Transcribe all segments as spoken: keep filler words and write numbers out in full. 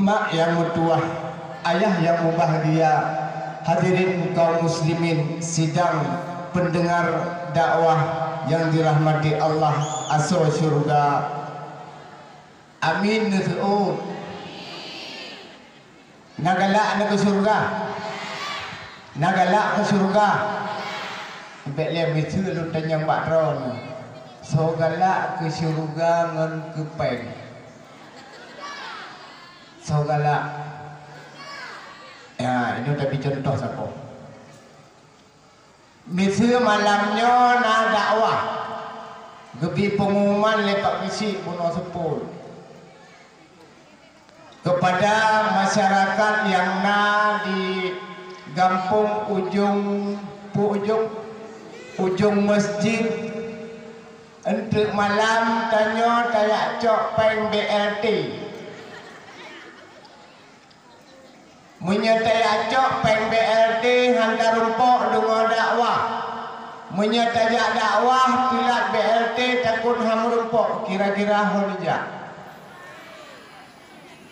Mak nyang meutuwah, ayah nyang mubahgia, hadirin kaum muslimin, sidang pendengar dakwah nyang dirahmati Allah, asoe syeuruga. Amin neuseuôt. Na galak na keu syeuruga? Na galak keu syeuruga? Bèk lé miseue lôn tanyong bak droeneuh. Soe galak keu syeuruga ngon keu péng? Soe galak? Ya, inoe tabi cuntoh saboh. Miseue malam nyoe na dakwah. Geubri peungumuman lé Pak Geuchik bunoe seupôt. Keupada masyarakat nyang na di gampông ujong, peue ujong? Ujong Masjid, eunteuk malam tanyoe tajak cok péng B L T. Meunyoe tajak cok péng B L T han tarumpok deungoe dakwah. Meunyoe tajak dakwah teulat B L T takot han meurumpok, kira-kira ho neujak?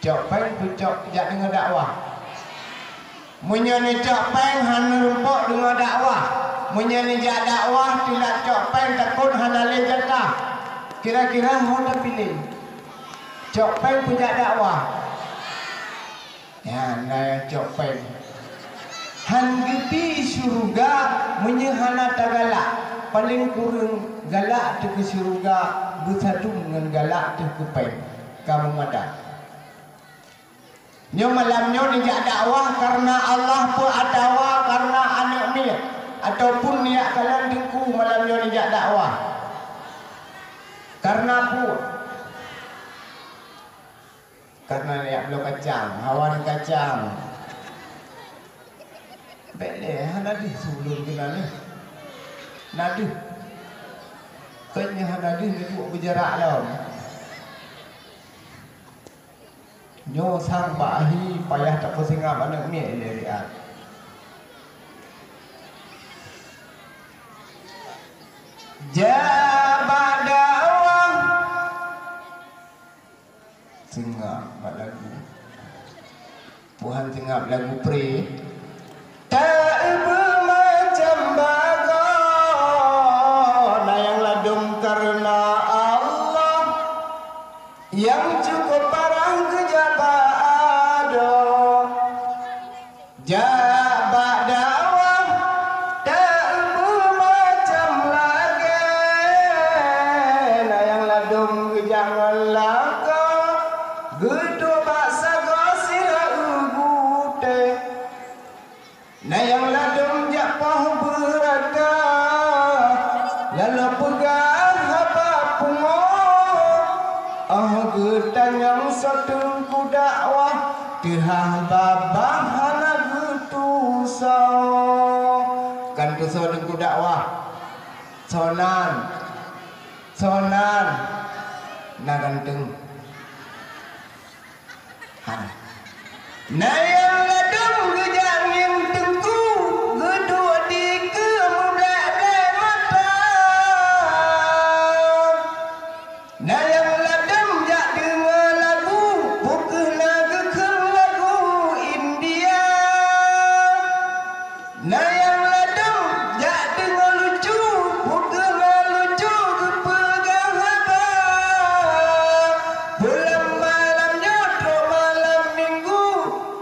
Cok péng peucok jak deungoe dakwah. Meunyoe neucok péng han neurumpok deungoe dakwah. Meunyoe neujak dakwah teulat cok péng takot hana lé jatah. Kira-kira ho tapiléh? Cok péng peujak dakwah? Nyan na nyang cok péng. Han geubri syeuruga meunyoe hana tagalak. Paleng kureueng galak teuh keu syeuruga beusadum ngon galak teuh keu péng. Ka meumada. Nyoe malam nyoe neujak dakwah kareuna Allah peue atawa kareuna aneuk miet, ataupun neujak kalon teungku malam nyoe neujak dakwah? Kareuna peue? Kareuna neujak bloe kacang, hawa neukacang. Bèk lé, hana deuh sibuleuen keunan lé. Na deuh. Kon nyoe hana deuh, neuduek beujarak lom. Nyoe sang bak ahi payah tapeusingoh aneuk miet ilèe riat. Jak bak dakwah. Singoh bak lagu. Tuhan singoh lagu pre. Tak beumacam bagoe, na nyang ladôm kareuna Allah. Nyang cukup parah geujak bak adoe, jak bak dakwah, tak beumacam lagèe. Na nyang ladôm geujak ngon lakoe, geuduek bak sagoe sira u gutèe. Na nyang ladôm jak poh beurata, laloe peugah haba pungo. Óh geutanyong soe teungku dakwah, teuhah babah hana geutusoe. Kan tusoe teungku dakwah? Soe nan? Soe nan? Na ganteng. Hai. Na nyang ladôm geujak ngieng teungku, geuduek dikeue meublak-blak mata. Na nyang ladôm jak deungoe lagu, bukeuh na geukheun lagu India. Na nyang ladôm jak deungoe lucu, bukeuh na lucu geupeugah haba. Pulang malam nyoe trok malam minggu,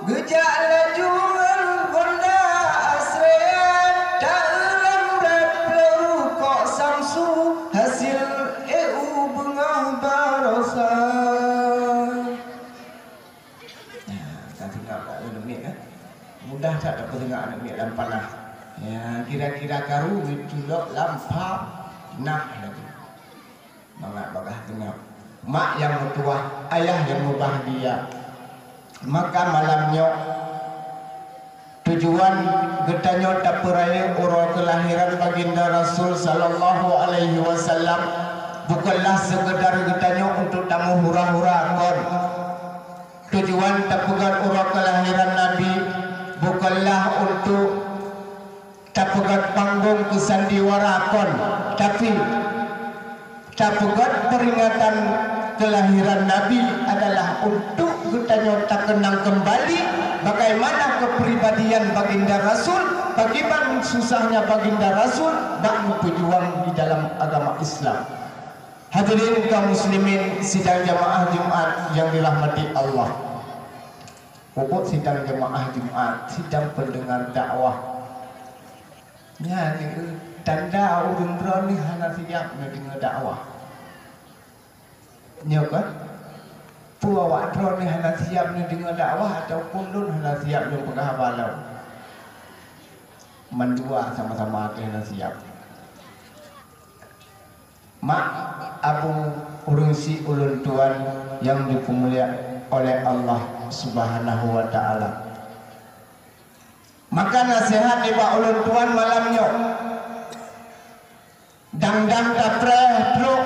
geujak laju ngon Honda Astrea, taeu lam rot pleu rukok Samsu, hasil E U beungoh barosa. Nah, ka teuingat bak aneuk miet, eh. Mudah that tapeuingat aneuk miet lam panah. Ya, kira-kira karu geuculok lam panah laju. Mangat bagah teuingat. Mak nyang meutuwah, ayah nyang mubahgia. Maka malam nyoe, tujuan geutanyoe tapeurayeuk uroe keulahiran Baginda Rasul sallallahu alaihi wasallam bukanlah sekedar geutanyoe untuk tameuhura-hura kon. Tujuan tapeugét uroe keulahiran Nabi bukanlah untuk tapeugét panggong keusandiwara kon, tapi tapeugét peringatan keulahiran Nabi adalah untuk Geutanyoe takeunang keumbali bagaimana keupribadian Baginda Rasul, pakiban susahnya Baginda Rasul bak meupeujuang di dalam agama Islam. Hadirin kaum muslimin sidang jamaah Jumat yang dirahmati Allah. Pokok sidang jamaah Jumat, sidang pendengar dakwah. Nyan tanda ureuëng droeneuh hana siap neudeungoe dakwah. Nyoe kan? Peue awak droeneuh hana siap neudeungoe dakwah ataupun lôn hana siap lôn peugah haba lom? Mandua sama-sama hana siap. Mak, abu, ureuëng si ulôn tuan yang dipeumulia oleh Allah Subhanahu wa Ta'ala. Maka nasihat nibak ulôn tuan malam nyoe, dang-dang tapreh trok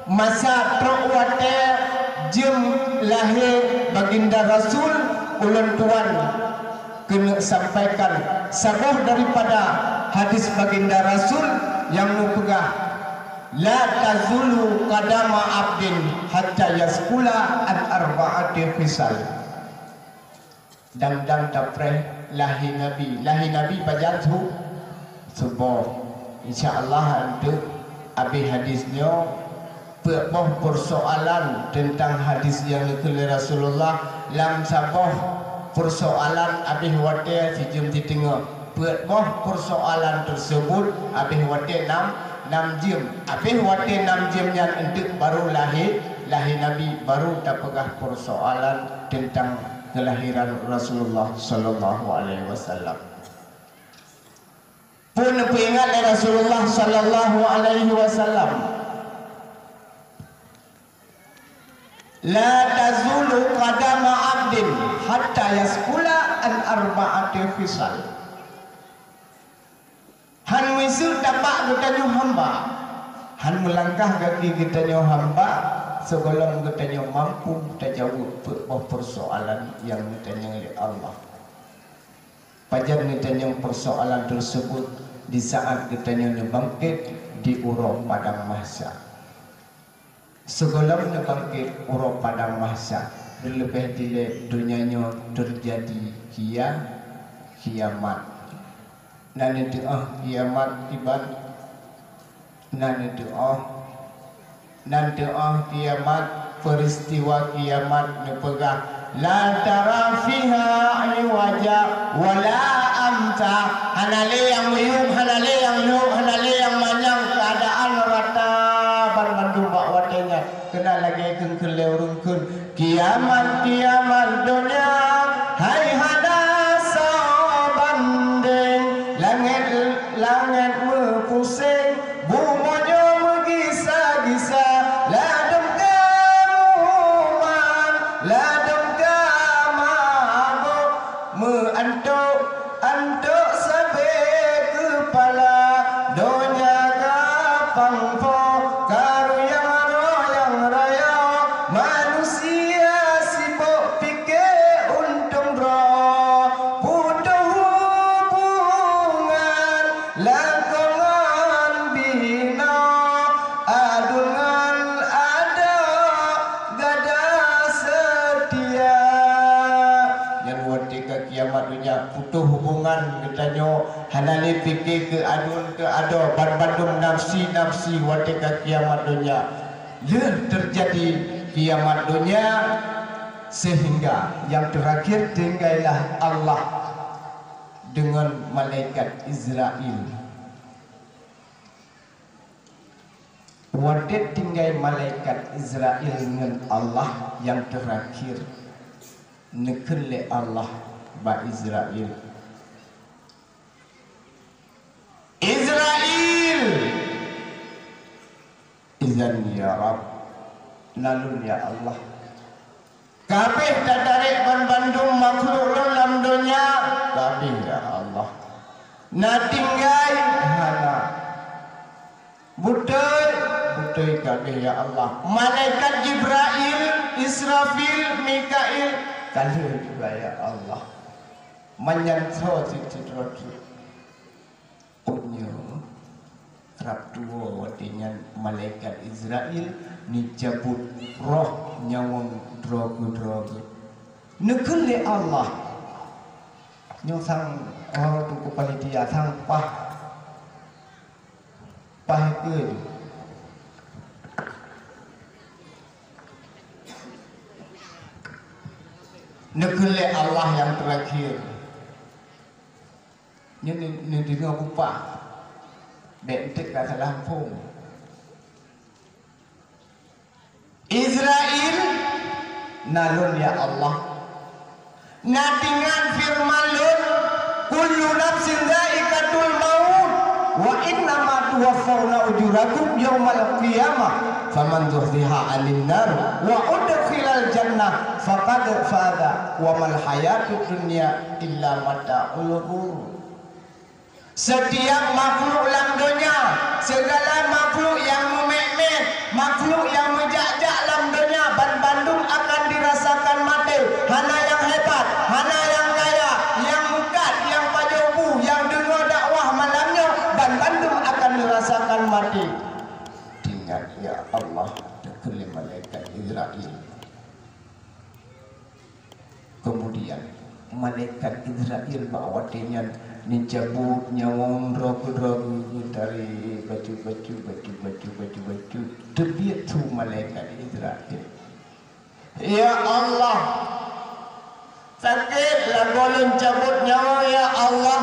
masa trok watée jeuem lahé Baginda Rasul, ulôn tuan keuneuk sampaikan saboh daripada hadis Baginda Rasul nyang neupeugah, "La tazulu qadama abdin hatta yas'ula an arba'ati khisal." Dang-dang tapreh lahé Nabi. Lahé Nabi pajan su-, suboh. Insya Allah, untuk abéh hadis nyoe, peuet boh peusoalan teuntang hadis nyang geukheun lé Rasulullah. Lam saboh peusoalan abéh watée sijeuem siteungoh. Peuet boh peusoalan teuseubut abéh watée nam, nam jeuem. Abéh watée nam jeuem nyan eunteuk baru lahé, lahé Nabi, baru tapeugah peusoalan teuntang keulahiran Rasulullah sallallahu alaihi wasallam. Peue neupeuingat lé Rasulullah sallallahu alaihi wasallam? "La tazulu qadama abdin hatta yas'ula an arba'ati khisal." Han miseue tapak geutanyoe hamba, han meulangkah gaki geutanyoe hamba, sigohlom geutanyoe mampu tajaweueb peuet boh peusoalan nyang neutanyong lé Allah. Pajan neutanyong peusoalan teuseubut di saát geutanyoe neubangkét di uroe padang mahsyar. Sigohlom neubangkét uroe padang mahsyar, leubeh dilée donya nyoe teujadi kia-, kiamat. Na neuteuoh kiamat iban, na neuteuoh, na neuteuoh kiamat, peuristiwa kiamat neupeugah, "La tara fiha iwaja wala amta." Hana lé nyang miyueb, hana lé nyang lhok, hana lé nyang manyang, keuadaan rata banmandum bak watée nyan. Keunan lagée geukheun lé ureuëng kheun, "Kiamat, kiamat donya, hai hana soe bandeng. Langét, langét meupuseng, bumoe nyoe meugisa-gisa. Ladôm ka mumat, ladôm ka mabök, meu-antok, antok sabé keupala. Donya ka pangpo, ka ruyang-ruyang raya. Manusia sibok pike untông droe, putôh hubungan lakoe ngon binoe, aduen ngon adoe gada seutia. Nyan watée ka kiamat donya, putôh hubungan geutanyoe, hana lé pike keu aduen keu adoe, banmandum nafsi-nafsi watée ka kiamat donya. Lheueh teujadi kiamat donya, seuhingga nyang teurakhir tinggailah Allah deungon malaikat Izrail. Watée tinggai malaikat Izrail ngon Allah nyang teurakhir, neukheun lé Allah bak Izrail, "Izrail!" "Izan ya Rabb." "Na lôn ya Allah." "Ka abéh tatarek banmandum makhluk lôn lam donya?" "Ka abéh ya Allah." "Na tinggai?" "Hana." "Beutôi?" "Beutôi ka abéh ya Allah." "Malaikat Jibrail, Israfil, Mikail?" "Ka lheueh juga ya Allah." "Manyan soe cit-cit droe?" "Unyeu." Rab tuwoe watée nyan malaikat Izrail neujabut roh nyawöng droe keudroe geuh. Neukheun lé Allah, nyoe sang, oh, teungku panitia, sang paih, paih keuh. Neukheun lé Allah nyang teurakhé. Nyoe ni, ni deungoe bupah. Bék enteuk ka salah muphom. Izrail, na lôn ya Allah. Na tingan feureuman lôn, "Kullu nafsin dzaiqatul maut, wa innama tuwaffawna ujurakum yaumal qiyamah, faman zuhziha 'anil nar wa udkhilal jannah faqad faza, wa mal hayatud dunya illa mata'ul ghurur." Setiap makhluk lam donya, segala makhluk nyang meumet-met, makhluk nyang meujak-jak lam donya, banmandum akan dirasakan maté. Hana nyang hebat, hana nyang kaya, nyang meukat, nyang pajoh bu, nyang deungoe dakwah malam nyoe, banmandum akan dirasakan maté. Ingat, ya Allah, neukheun lé malaikat Izrail. Keumudian, malaikat Izrail bak watée nyan neujabot nyawöng droe keudroe geuh, geutarek bacut-bacut, bacut-bacut, bacut-bacut. Teubiet su malaikat Izrail, "Ya Allah, sakét lagoe lôn cabot nyawöng, ya Allah.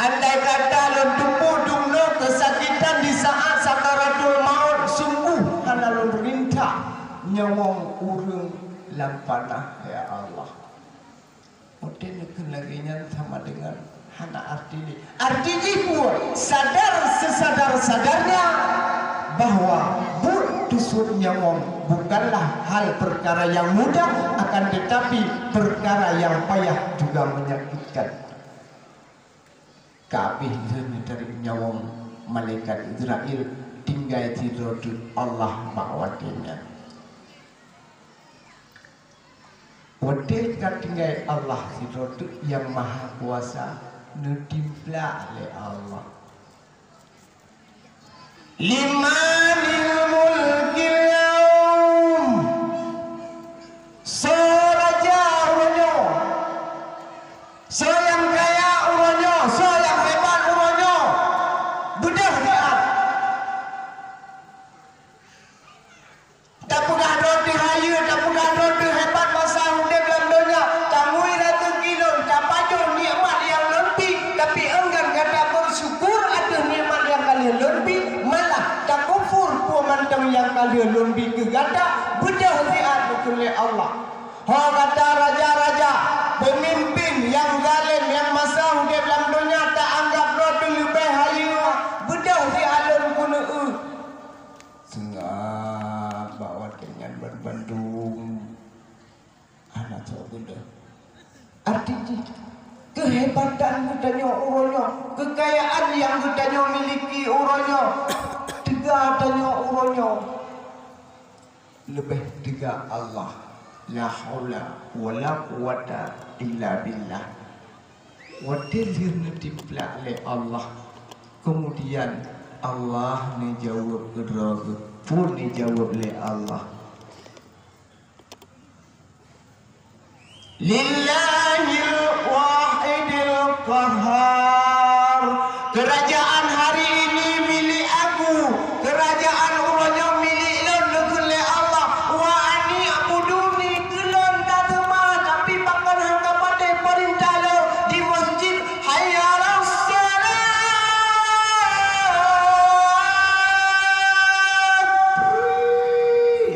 Andai kata lôn teupeu dumnoe keusakitan di saát sakaratul maut, sunggoh hana lôn rinta nyawöng ureuëng lam panah, ya Allah." Watée neukheun lagée nyan sama deungon hana arti lé. Arti jih peue? Sadar sesadar-sadarnya bahwa buet teusut nyawöng bukanlah hal perkara yang mudah, akan tetapi perkara yang payah juga menyakitkan. Ka abéh lheueh neutarek nyawöng malaikat Izrail, tinggai sidroe teuk Allah bak watée nyan. Watée ka tinggai Allah sidroe teuk Nyang Maha Kuasa, neutimplak lé Allah. "Limanil mulkil yaum?" Soe raja uroe nyoe? Soe nyang kaya uroe nyoe? Soe nyang hebat uroe nyoe? Beudôh siat. Tapeugah droe teuh rayeuk, tapeugah droe teuh hebat masa udeb lam donya, tangui raseuki lôn, tapajoh nikmat nyang lôn bi, tapi enggan gata beusyukur ateueh nikmat nyang ka lheueh lôn bi, malah takufur peue mantong nyang ka lheueh lôn bi keu gata, beudôh siat, neukheun lé Allah. Ho gata raja-raja, peumimpin nyang zalem nyang masa udeb lam donya taanggab droe teuh leubeh hayeue, beudôh siat lôn keuneuk eu. Seungab bak watée nyan banmandum hana soe beudôh. Arti jih, keuhebatan geutanyoe uroe nyoe, keukayaan nyang geutanyoe miliki uroe nyoe, teuga tanyoe uroe nyoe, leubeh teuga Allah. La haula wala quwwata illa billah. Watée lheueh neutimplak lé Allah, keumudian Allah neujaweueb keudroe geuh. Peue neujaweueb lé Allah? "Lillahil wahidil qahhar." Keurajaan hari ini milék Aku, keurajaan uroe nyoe milék Lôn, neukheun lé Allah. "Wa anil buduni," keu Lôn taseumah, tapi pakon han ka patéh peurintah Lôn di meuseujid, "Hayya 'alas shalah."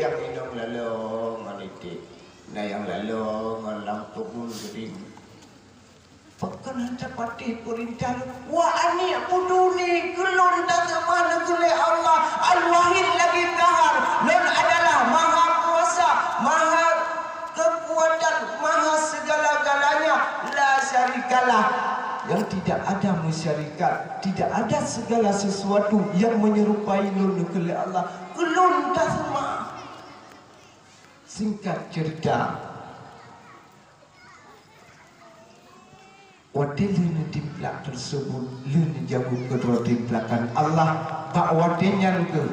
Nyang inong lalong ngon iték, na nyang lalong ngon lam keubun geuring. Pakon han ka patéh peurintah Lôn? "Wa anil buduni," keu Lôn taseumah, neukheun lé Allah, Al-Wahid lagi Qahar. Lôn adalah Maha Kuasa, Maha Keukuatan, Maha segala-galanya, la syarikalah, yang tidak ada mensyarikat, tidak ada segala sesuatu yang menyerupai Lôn, neukheun lé Allah, keu Lôn taseumah. Singkat cerita, Watée lheueh neutimplak teuseubut, lheueh neujaweueb keudroe timplakan Allah, bak watée nyan kheueh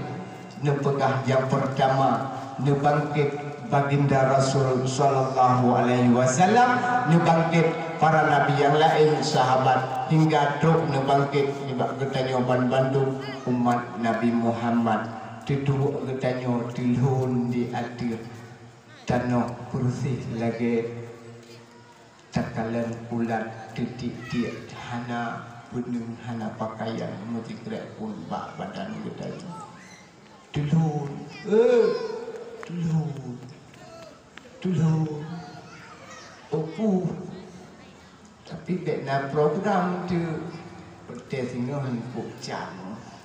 neupeugah nyang peurtama, neubangkét Baginda Rasul sallallahu alaihi wasallam, neubangkét para nabi nyang laén, sahabat, hingga trok neubangkét nibak geutanyoe banmandum umat Nabi Muhammad. Teuduek geutanyoe teulhon di ateueh tanoh peureuseh lagée takalon ulat teutiek-tiek, hana peuneung, hana peukayan, meusikrek phon bak badan geutanyoe. Teulhon, eh, teulhon, teulhon. Oh, puh. Tapi bék na program tu. Peureuté singoh nyoe kok cam.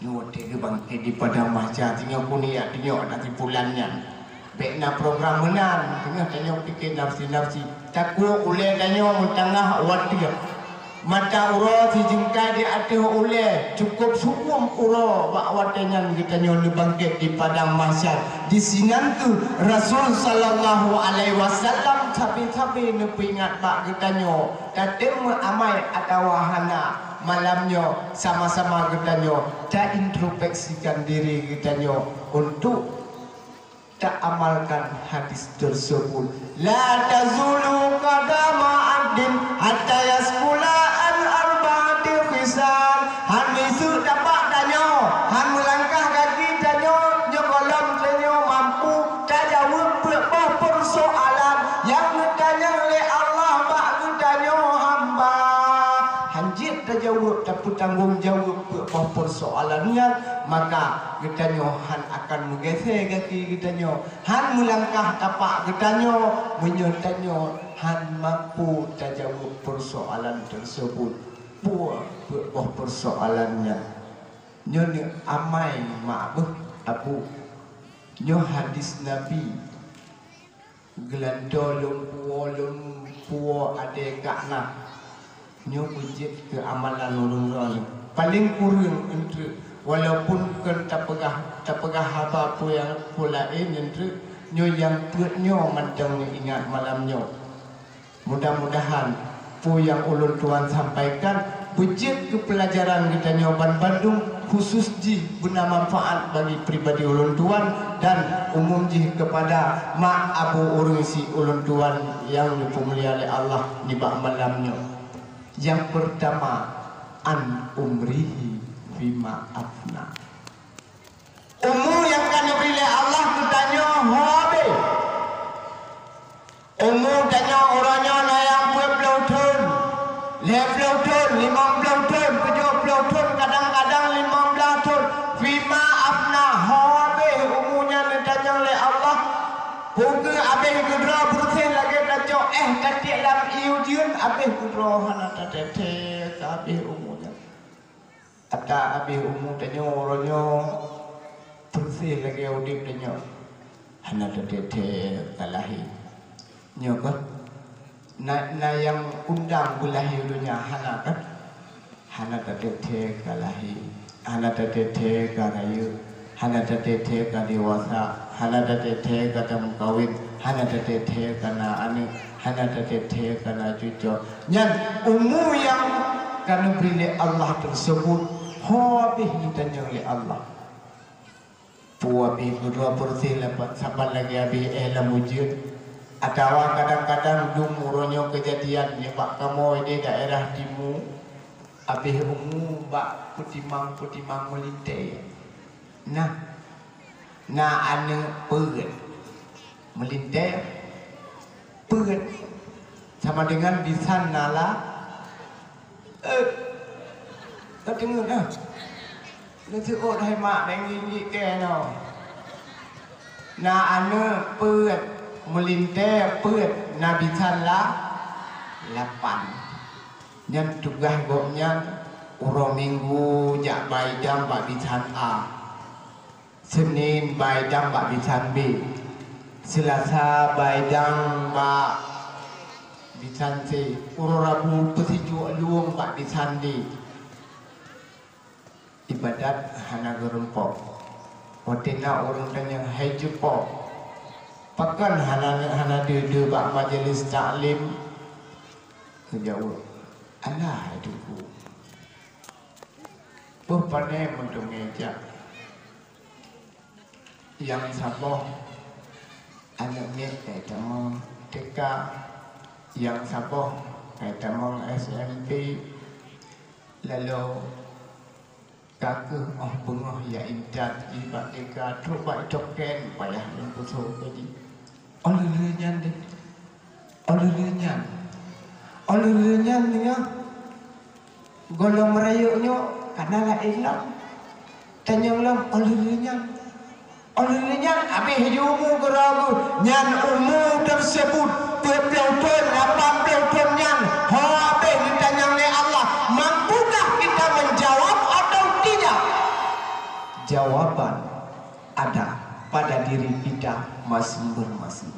Nyoe watée geubangkét di padang mahsyar, singoh kuniak tunyok na sipulan nyan. Bék na program meunan, singoh tanyoe pike nafsi-nafsi. Takot ulée tanyoe meutangah watée. Mata uroe sijeungkai di ateueh ulée, cukôp su'uem uroe bak watée nyan geutanyoe neubangkét di padang mahsyar. Disinan kheueh Rasul sallallahu alaihi wasallam sabe-sabe neupeuingat bak geutanyoe. Tatem meuamai atawa hana, malam nyoe sama-sama geutanyoe taintrospeksikan diri geutanyoe untuk taamalkan hadis teuseubut. La tazulu qadama abdin hatta yas'ula an arba'ati khisal. Han miseuk tapak tanyoe, han meulangkah gaki tanyoe, nyoe gohlom tanyoe mampu tajaweueb peuet boh peursoalan nyang geutanyong lé Allah bak geutanyoe hamba. Han jeuet tajaweueb, tapeutanggong jaweueb peuet boh peursoalan nyan, maka geutanyoe han akan meugeusé gaki geutanyoe, han meulangkah tapak geutanyoe, meunyoe tanyoe han mampu tajaweueb peursoalan teuseubut. Peue peuet boh peursoalan nyan? Nyoe neuamai mak beuh abu. Nyoe hadis Nabi. Geulantoe lôn puwoe, lôn puwoe adé kak na. Nyoe beujeuet keu amalan ureuëng droeneueh. Paleng kureueng eunteuk, walaupun kon tapeugah, tapeugah haba peue nyang peue laén eunteuk, nyoe nyang peuet nyoe mantong neuingat malam nyoe. Mudah-mudahan peue nyang ulôn tuan sampaikan beujeuet keu peulajaran geutanyoe banmandum, khusus jih beuna manfaat bagi pribadi ulôn tuan dan umum jih keupada mak abu ureuëng si ulôn tuan nyang neupeumulia lé Allah nibak malam nyoe. Nyang peurtama, an umrihi fima afna. Umu nyang ka neubri lé Allah keu tanyoe ho habéh. Umu tanyoe uroe nyoe na nyang peuet ploh thon, lhée ploh thon, limong ploh thon, tujoh ploh thon, kadang-kadang limong blaih thon. Fima afna, ho habéh umu nyan neutanyong lé Allah. Peu kheueh habéh keudroe, beureuséh lagée tacok éh tatiek lam ié ujeuen, habéh keudroe hana tateuthée ka habéh umu nyan. Ata habéh umu tanyoe uroe nyoe, peureuséh lagée udeb tanyoe, hana tateuthée ka lahé. Nyoe kon, na, na nyang undang beulahé donya hana kan? Hana tateuthée ka lahé, hana tateuthée ka rayeuk, hana tateuthée ka dewasa, hana tateuthée ka tameukawen, hana tateuthée ka na aneuëk, hana tateuthée ka na cucoe. Nyan umu nyang ka neubri lé Allah teuseubut ho habéh neutanyong lé Allah. Peu habéh keudroe peureuséh lapat saban lagée habéh éh lam ujeuen, atawa kadang-kadang dum uroe nyoe keujadian nibak kamoe di daerah timu, habéh umu bak peutimang-peutimang meulintée. Nah, na aneuëk peuet meulintée, peuet sama dengan bisan na la, eh, ka deungoe na. Neuseuôt hai mak, bék ngieng-ngieng keu noe. Na aneuëk peuet, meulintée peuet, na bisan la, lapan. Nyan tugaih gobnyan uroe Minggu jak baidang bak bisan A. Senin baidang bak bisan B. Seulasa baidang bak bisan C. Uroe Rabu peusijuek lueng bak bisan D. Ibadat hana geureumpok. Watée na ureuëng tanyong hai jeupo, pakon hana, hana deuh-deuh bak majelis taklim? Geujaweueb, Alah, Teungku. Boh pane meuteumé jak. Nyang saboh aneuk miet ka tamong T K, nyang saboh ka tamong S M P, lalu ka keuh óh beungoh ya intat jih bak T K trok bak Tok Ken payah lôn peusoe keu jih. Óh lheueh nyan deh. Óh lheueh nyan. Óh lheueh nyan nyoe gohlom rayeuk nyoe kana laén lom. Tanyong lom óh lheueh nyan. Óh lheueh nyan habéh jih umu keudroe geuh, nyan umu teuseubut peuet ploh thon, lapan ploh thon nyan ho habéh geutanyong lé Allah, mampukah kita menjawab atau tidak? Jawaban ada pada diri kita masing-masing.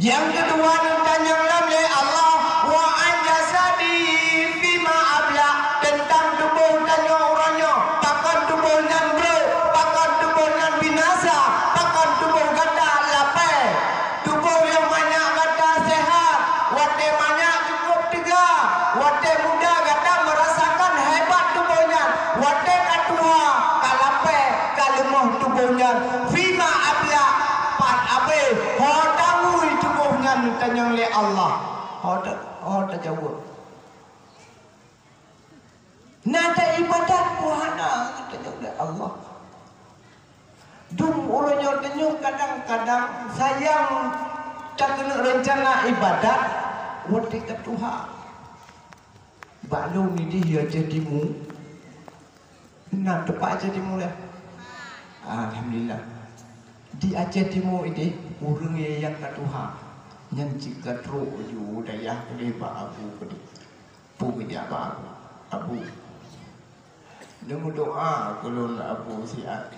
Nyang keudua, neutanyong lom lé Allah, "Wa an jasadi fima abla," teuntang tuboh tanyoe uroe nyoe, pakon tuboh nyan brok, pakon tuboh nyan binasa, pakon tuboh gata lapée. Tuboh nyang manyak gata sehat, watée manyak cukup teuga, watée muda gata meurasakan hebat tuboh nyan, watée ka tuha, ka lapée, ka leumoh tuboh nyan. Fima abla, pat abéh, ho tangui tuboh nyan, tanyong lé Allah. Ho ta-, ho tajaweueb. Na taibadat pun hana, tanyong lé Allah. Dum uroe nyoe tanyoe kadang-kadang sayang takeuneuk reuncana ibadat watée ka tuha. Bak lôn idéh ya jadi mu. Na teumpat Aceh Timu lé? Alhamdulillah. Di Aceh Timu idéh, ureuëng nyang ka tuha, nyan cit ka trok ju dayah keudéh bak Abu keudéh. Peue geujak bak Abu? "Abu, neumeudoá keu lôn Abu siat."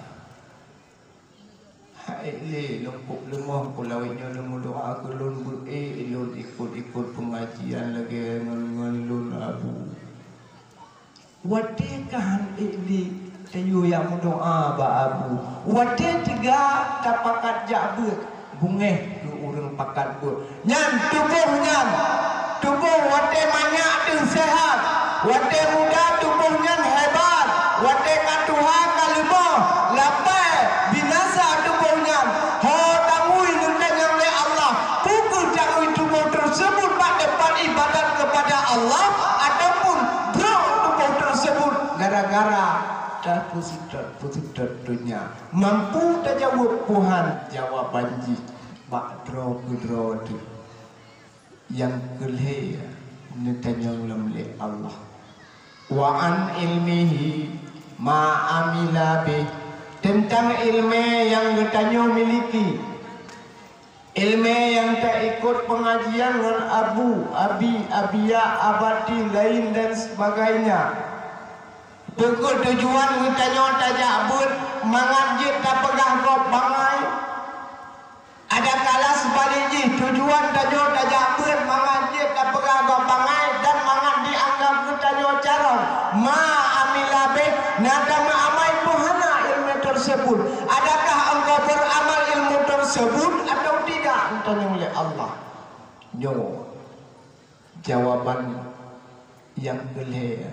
Hai lé lôn kok leumoh keu lawét nyoe, neumeudoá keu lôn, beu ék lôn ikot-ikot peungajian lagée ngon, ngon lôn Abu. Watée ka han ék lé tayue jak meudoá bak Abu, watée teuga tapakat jak beuet, beungéh keu ureuëng pakat beuet. Nyan tuboh nyan, tuboh watée manyak deuh seuhat, watée muda tuboh nyan hebat, watée ka tuha ka leumoh, lapée, binasa tuboh nyan. Ho tangui neutanyong lé Allah, peu kheueh tangui tuboh teuseubut bak teumpat ibadat keupada Allah, ataupun brok tuboh teuseubut gara-gara tapeuseutôt-peuseutôt donya. Mampu tajaweueb Tuhan jawaban jih bak droe keudroe teuh. Nyang keu lhée neutanyong lom lé Allah, "Wa an ilmihi ma amila bih," teuntang iéleumé nyang geutanyoe miliki. Iéleumé nyang taikot peungajian ngon abu, abi, abiya, abati, laén dan sebagainya. Peu kheueh tujuan geutanyoe tajak beuet mangat jeuet tapeugah gob bangai? Adakala seubalék jih, tujuan tanyoe tajak beuet mangat jeuet tapeugah gob bangai dan mangat jianggab geutanyoe carông? Ma amila bih, na tameuamai peu hana iéleumé teuseubut? Adakah engkau beramal ilmu tersebut atau tidak? Geutanyong lé Allah. Nyoe jawaban nyang keu lhée,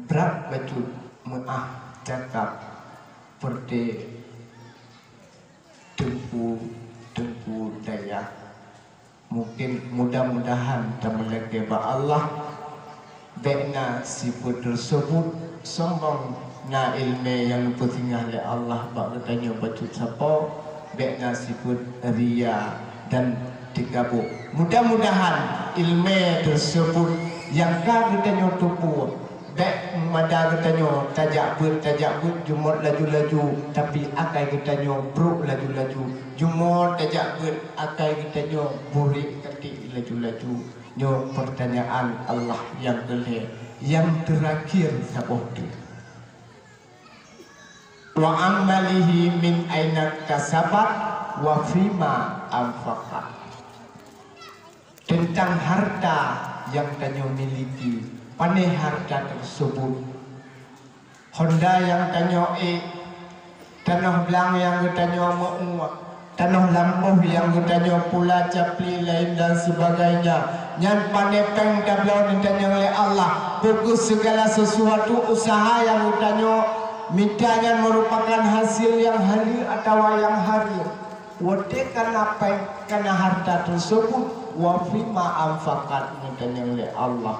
brat bacut meuáh cakap peureuté teungku-teungku dayah. Mungken mudah-mudahan tameulakée bak Allah, bék na sifeuet teuseubut sombong, na iéleumé nyang neupeusinggah lé Allah bak geutanyoe bacut sapo, bék na sifeuet ria dan teukabok. Mudah-mudahan iéleumé teuseubut nyang ka geutanyoe tupeue bék meumada geutanyoe tajak beuet, tajak beuet jumôt laju-laju, tapi akai geutanyoe brok laju-laju. Jumôt tajak beuet, akai geutanyoe burék katék laju-laju. Nyoe peurtanyaan Allah nyang keu lhée, nyang teurakhir saboh teuk. Wa amalihi min aina kasabat wa fima anfaqat. Teuntang hareuta nyang tanyoe miliki, pané hareuta teuseubut. Honda nyang tanyoe ék, tanoh blang nyang geutanyoe meu-uek, Tanoh lampôh nyang geutanyoe pula, capli laén dan sebagainya, nyan pané péng tabloe neutanyong lé Allah. Pokok segala sesuatu usaha nyang geutanyoe mita nyan merupakan hasil nyang haleue atawa nyang hareuem. Watée kana péng, kana harta tersebut, wa fima anfaqat, neutanyong lé Allah.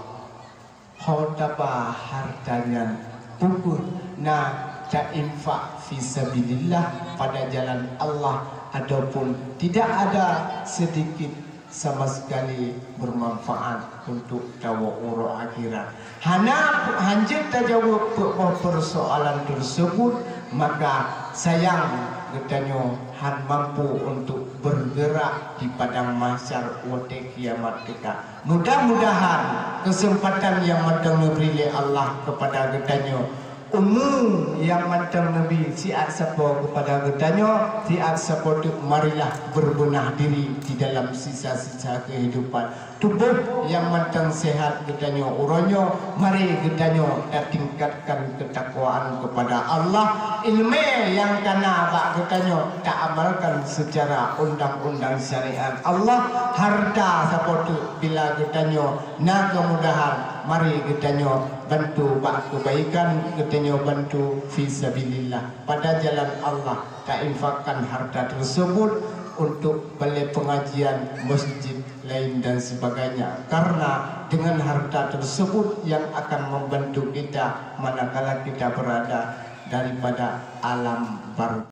Ho taba harta nyan, peue na tainfak fi sabilillah, pada jalan Allah, ataupun tidak ada sedikit sama sekali bermanfaat untuk tawoe uroe akhirat. Hana hanjeuet tajaweueb peue-peue persoalan tersebut, maka sayang geutanyoe han mampu untuk bergerak di padang mahsyar watée kiamat teuka. Mudah-mudahan kesempatan nyang mantong neubri lé Allah kepada geutanyoe, umu nyang mantong neubri siat sapo kepada geutanyoe, siat sapo teuk, marilah berbenah diri di dalam sisa-sisa kehidupan. Tuboh nyang mantong sehat geutanyoe uroe nyoe, mari geutanyoe tatingkatkan ketakwaan kepada Allah. Ileumé nyang kana bak geutanyoe taamalkan secara undang-undang syariat Allah. Harta sapo teuk bila geutanyoe na keumudahan, mari geutanyoe bantu bak keubaikan, geutanyoe bantu fi sabilillah, pada jalan Allah. Tainfakkan harta tersebut untuk balai pengajian, masjid, lain dan sebagainya. Karena dengan harta tersebut yang akan membantu kita manakala kita berada daripada alam barzakh.